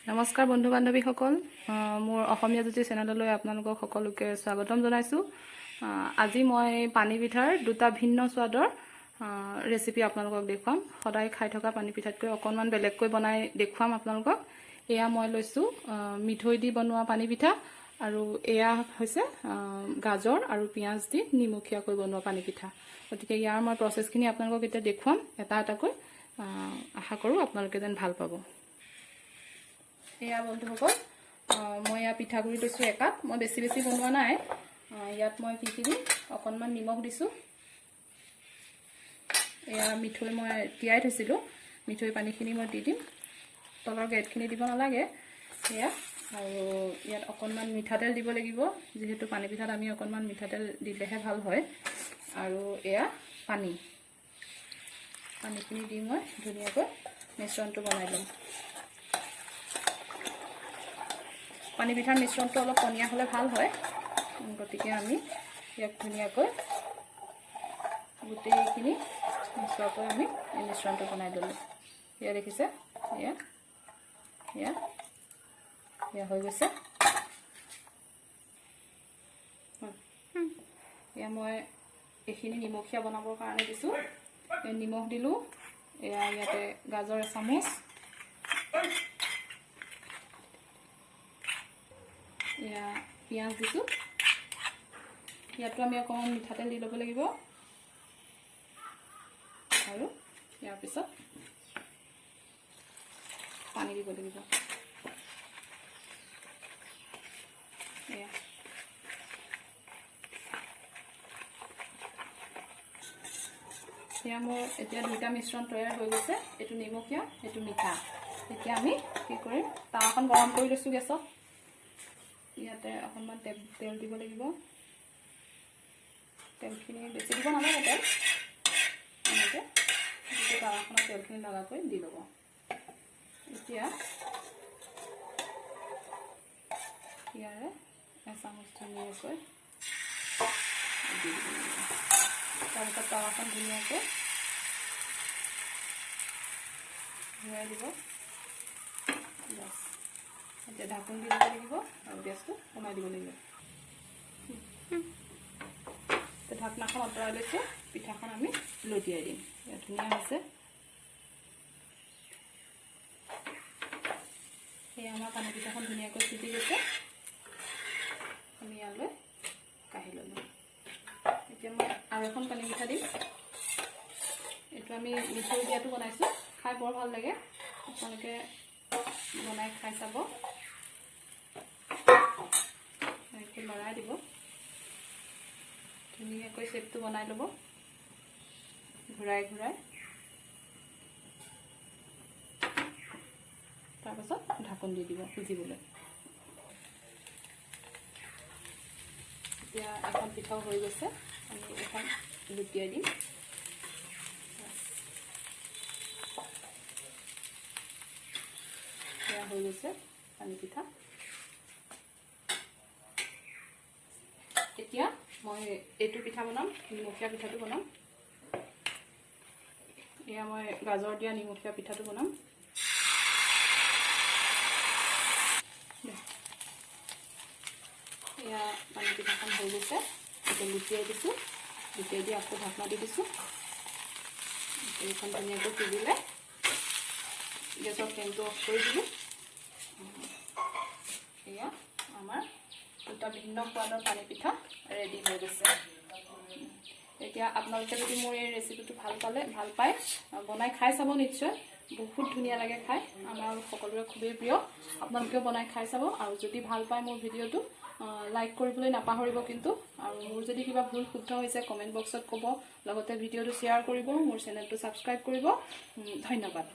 নমস্কাৰ বন্ধু বান্ধৱীসকল, মোৰ অসমীয়া জ্যোতি চেনেললৈ আপোনালোকক সকলোকে স্বাগতম জনাইছোঁ। আজি মই পানী পিঠাৰ দুটা ভিন্ন স্বাদৰ ৰেচিপি আপোনালোকক দেখুৱাম। সদায় খাই থকা পানী পিঠাতকৈ অকণমান বেলেগকৈ বনাই দেখুৱাম আপোনালোকক। এয়া মই লৈছোঁ মিঠৈ দি বনোৱা পানী পিঠা আৰু এয়া হৈছে গাজৰ আৰু পিঁয়াজ দি নিমখীয়াকৈ বনোৱা পানী পিঠা। গতিকে ইয়াৰ মই প্ৰচেছখিনি আপোনালোকক এতিয়া দেখুৱাম এটা এটাকৈ। আশা কৰোঁ আপোনালোকে যেন ভাল পাব। এয়া বন্ধুসকল, মই এয়া পিঠাগুড়ি লৈছোঁ একাপ। মই বেছি বেছি বনোৱা নাই। ইয়াত মই কি কি দিম, অকণমান নিমখ দিছোঁ। এয়া মিঠৈ মই তিয়াই থৈছিলোঁ, মিঠৈ পানীখিনি মই দি দিম। তলৰ গেটখিনি দিব নালাগে। এয়া আৰু ইয়াত অকণমান মিঠাতেল দিব লাগিব, যিহেতু পানী পিঠাত আমি অকণমান মিঠাতেল দিলেহে ভাল হয়। আৰু এয়া পানী, পানীখিনি দি মই ধুনীয়াকৈ মিশ্ৰণটো বনাই ল'ম। পানী পিঠাৰ মিশ্ৰণটো অলপ পনীয়া হ'লে ভাল হয়, গতিকে আমি ইয়াক ধুনীয়াকৈ গোটেইখিনি মিশ্ৰকৈ আমি এই মিশ্ৰণটো বনাই ল'লোঁ। এয়া দেখিছে, এয়া এয়া এয়া হৈ গৈছে। এয়া মই এইখিনি নিমখীয়া বনাবৰ কাৰণে দিছোঁ। নিমখ দিলোঁ। এয়া ইয়াতে গাজৰ এচামুচ, এয়া পিঁয়াজ দিছোঁ। ইয়াতো আমি অকণমান মিঠাতেল দি ল'ব লাগিব। আৰু ইয়াৰ পিছত পানী দিব লাগিব। এয়া এয়া মোৰ এতিয়া দুইটা মিশ্ৰণ তৈয়াৰ হৈ গৈছে। এইটো নিমখীয়া, এইটো মিঠা। এতিয়া আমি কি কৰিম, তাৱাখন গৰম কৰি লৈছোঁ গেছত। ইয়াতে অকণমান তেল দিব লাগিব। তেলখিনি বেছি দিব নালাগে, তেল এনেকৈ গোটেই তাৱাখনত তেলখিনি লগাকৈ দি ল'ব। এতিয়া ইয়াৰে এচামুচ ধুনীয়াকৈ দি দিব লাগিব। তাৰপিছত তাৱাখন ধুনীয়াকৈ ঘূৰাই দিব। বাছ, এতিয়া ঢাকোন দি দিব লাগিব আৰু গেছটো কমাই দিব লাগিব। ঢাকনাখন আঁতৰাই লৈছোঁ। পিঠাখন আমি লটিয়াই দিম। ইয়াত ধুনীয়া হৈছে। এই আমাৰ পানী পিঠাখন ধুনীয়াকৈ সিজি গৈছে। আমি ইয়ালৈ কাঢ়ি ল'লোঁ। এতিয়া মই আৰু এখন পানী পিঠা দিম। এইটো আমি মিঠৈ দিয়াটো বনাইছোঁ, খাই বৰ ভাল লাগে। আপোনালোকে বনাই খাই চাব। এনেকৈ লৰাই দিব, ধুনীয়াকৈ শ্বেপটো বনাই ল'ব ঘূৰাই ঘূৰাই। তাৰপাছত ঢাকোন দি দিব সিজিবলৈ। এতিয়া এখন পিঠাও হৈ গৈছে, আমি এখন লুটিয়াই দিম। সেয়া হৈ গৈছে পানী পিঠা। এতিয়া মই এইটো পিঠা বনাম, নিমখীয়া পিঠাটো বনাম। এয়া মই গাজৰ দিয়া নিমখীয়া পিঠাটো বনাম। এয়া পানী পিঠাখন হৈ গৈছে। এতিয়া লুটিয়াই দিছোঁ। লুটিয়াই দি আকৌ ঢাকনা দি দিছোঁ। এইখন ধুনীয়াকৈ সিজিলে গেছৰ ফ্লেমটো অফ কৰি দিলোঁ। এয়া আমাৰ দুটা ভিন্ন সোৱাদৰ পানী পিঠা ৰেডি হৈ গৈছে। এতিয়া আপোনালোকে যদি মোৰ এই ৰেচিপিটো ভাল পায়, বনাই খাই চাব নিশ্চয়। বহুত ধুনীয়া লাগে খাই, আমাৰ সকলোৰে খুবেই প্ৰিয়। আপোনালোকেও বনাই খাই চাব। আৰু যদি ভাল পায় মোৰ ভিডিঅ'টো লাইক কৰিবলৈ নাপাহৰিব কিন্তু। আৰু মোৰ যদি কিবা ভুল শুদ্ধ হৈছে কমেণ্ট বক্সত ক'ব, লগতে ভিডিঅ'টো শ্বেয়াৰ কৰিব, মোৰ চেনেলটো ছাবস্ক্ৰাইব কৰিব। ধন্যবাদ।